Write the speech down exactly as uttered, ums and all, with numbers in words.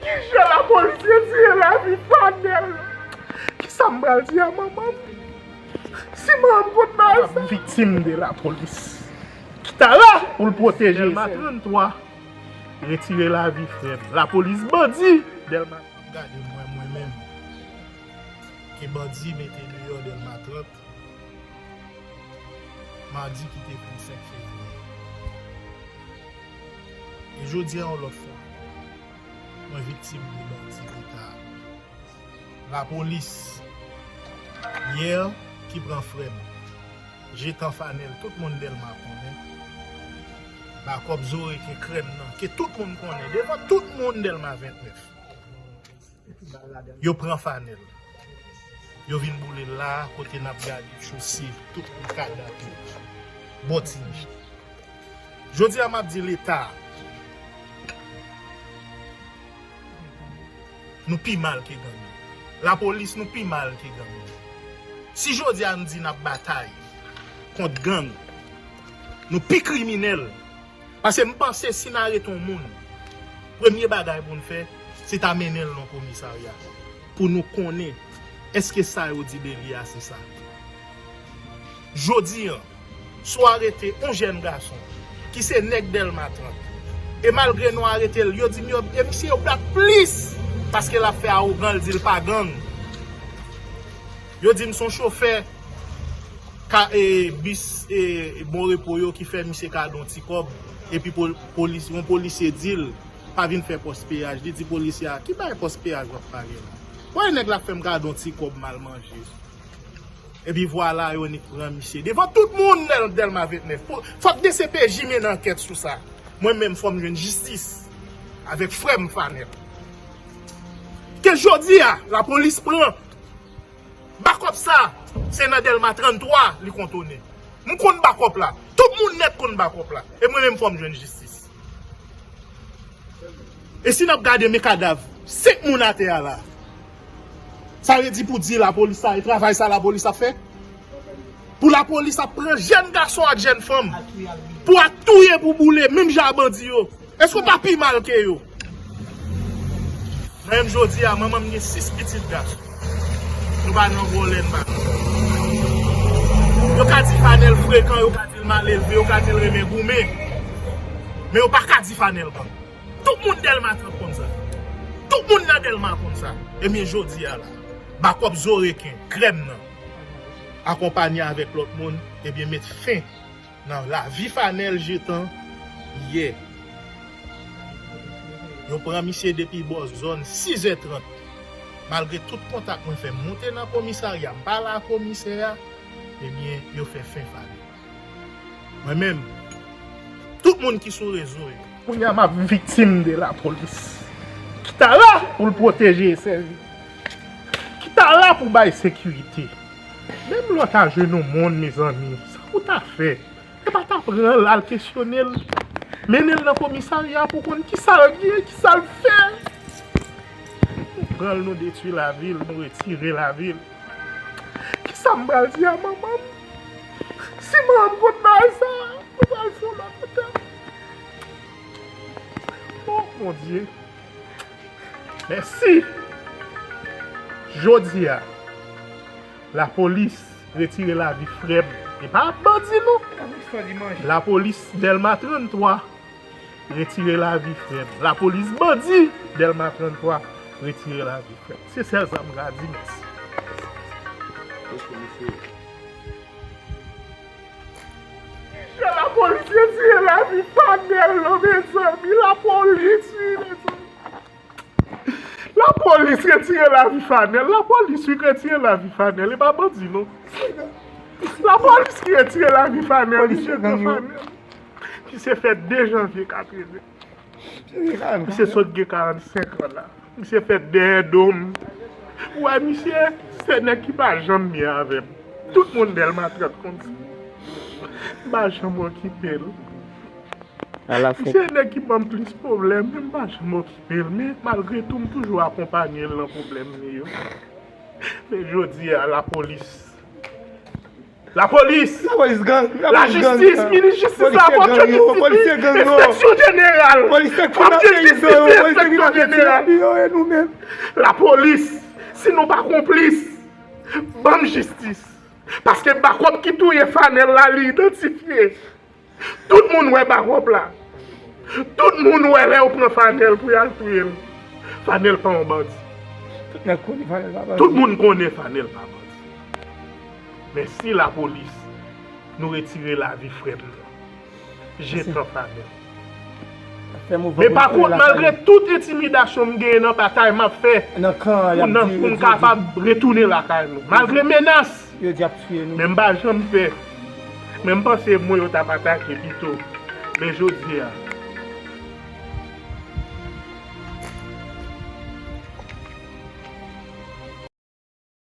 Kijan lapolis retire lavi Fanèl? Kisa m pral di a manman m? Si manman m konn bagay sa. Viktim de lapolis. Ki ta la pou l pwoteje Dèlma trannntwa. Retire lavi frè m. Lapolis bandi Dèlma. Gade mwen, mwen menm, ke bandi mete deyò Dèlma trant, madi ki te vennsenk fevriye. E jodi a, yon lòt fwa, mwen viktim de bandi Leta. Lapolis, yè, ki pran frè m, Jetan Fanèl, tout moun Dèlma konnen. Bakòp Zoreken, Krèm nan, ke tout moun konnen, devan tout moun Dèlma vennèf. Yo pran Fanèl. Yo vin boule l la, kote n ap gade chose, tout moun kadav yo. Bò Tinijan. Jodi a, m ap di Leta, nou pi mal ke gang yo. Lapolis, nou pi mal ke gang yo. Si jodi a n di n ap batay kont gang, nou pi kriminèl. Paske m panse si n arete yon moun, premye bagay pou n fè, se ta mennen l nan komisarya. Pou nou konnen, èske sa yo di de li a se sa? Jodi a, si w arete yon jèn gason ki se nèg Dèlma trant, e malgre nou arete l, yo di m yo, e misye yo bat plis, paske l ap fè awogan, l di l pa gang. Yo di m se yon chofè ka, e, bis, e, Bon Repo yo ki fè misye kado yon ti kòb, epi pol-, polis, yon polisye di l, pa vin fè pòs peyaj. Li di polisye a, ki bagay pòs peyaj w ap pale la? Wè nèg la fè m kado yon ti kòb mal manje. Epi vwala, yo nik pran misye. Devan tout moun Dèl-, Dèlma vennèf. Pou, fòk D C P J mennen ankèt sou sa. Mwen menm, fò m jwenn jistis avèk frè m Fanèl. Ke jodi a, lapolis pran. Bakòp sa, se nan Dèlma trannntwa li kontonnen. M konn bakòp la. Tout moun nèt konn bakòp la. E mwen menm fò m jwenn jistis. E si n ap gade men kadav, senk moun atè a la. Sa vle di pou di lapolis sa, e travay sa lapolis ap fè? Pou lapolis ap pran jèn gason ak jèn fanm. Pou ap touye, pou boule, menm jan a bandi yo. Èske w pa pi mal ke yo? Mwen menm jodi a, manman m gen sis pitit gason. Nou pa nan vòlè, nou pa nan. Yo ka di Fanèl frekan, yo ka di l malelve, yo ka di l renmen goumen. Men yo pa ka di Fanèl gang. Tout moun Dèlma trant konn sa. Tout moun nan Dèlma konn sa. Ebyen jodi a la, bakòp Zoreken, Krèm nan, akonpanye avèk lòt moun, ebyen met fen nan lavi Fanèl Jetan yè. Yo pran misye depi bò zòn sizè trant. Malgre tout kontak mwen fè, m moute nan komisarya, m pale ak komisè a, ebyen, yo fè fen Fanèl. Mwen menm, tout moun ki sou rezo yo. Kounye a m ap viktim de lapolis. Ki ta la pou l pwoteje e sèvi. Ki ta la pou bay sekirite. Menm lè w ta jwenn yon moun, mezanmi, sa pou w ta fè? E pa ta pran l, al kesyone l. Mennen l nan komisarya pou konn ki sa l gen, ki sa l fè. Nou pran l, nou detwi lavi l, nou retire lavi l. Kisa m pral di a manman m? Si manman m konn bagay sa, nou pral fè yon lòt kote. O Bondye. Mèsi. Jodi a, lapolis retire lavi frè m. E pa bandi non. Lapolis Dèlma trannntwa retire lavi frè m. Lapolis bandi Dèlma trannntwa retire lavi frè m. Se sèl sa m ka di, mèsi. Kijan lapolis retire lavi Fanèl non, mezanmi? Lapolis, wi, mezanmi. Lapolis retire lavi Fanèl. Lapolis, wi, retire lavi Fanèl. E pa bandi non. Lapolis ki retire lavi Fanèl. Misye pran Fanèl. Misye fèt de janvye katreven. Misye sot gen karannsenk an la. Misye fèt dèyè do m. Ou wè misye, se nèg ki pa janm byen avè m. Tout moun Dèlma trant konn sa. M pa janm okipe l. Misye nèg ki ban m plis pwoblèm, men m pa janm okipe l. Men malgre tou, m toujou akonpanye l nan pwoblèm li yo. Men jodi a, lapolis Lapolis! Lapolis gang! Lapolis gang! Lajistis, minis jistis, lavokatris, enspeksyon jeneral, Polisye gang yo! Polisye gang yo! Polisye gang yo! Polisye gang yo! Polisye gang yo! Yo e nou menm! Lapolis, si nou pa konplis, ban m jistis. Paske Bakòp ki touye Fanèl la, li idantifye. Tout moun wè Bakòp la. Tout moun wè lè yo pran Fanèl pou y al touye l. Fanèl pa yon bandi. Tout nèg konnen Fanèl pa bandi. Tout moun konnen Fanèl pa bandi. Men si lapolis, nou retire lavi frè m nan, Jetran Fanèl. Men pa kont, malgre tout entimidasyon m genyen nan batay m ap fè pou n kapab retounen lakay nou, malgre menas, men m pa janm pè. Men m panse mwen yo t ap atake pito. Men jodi a,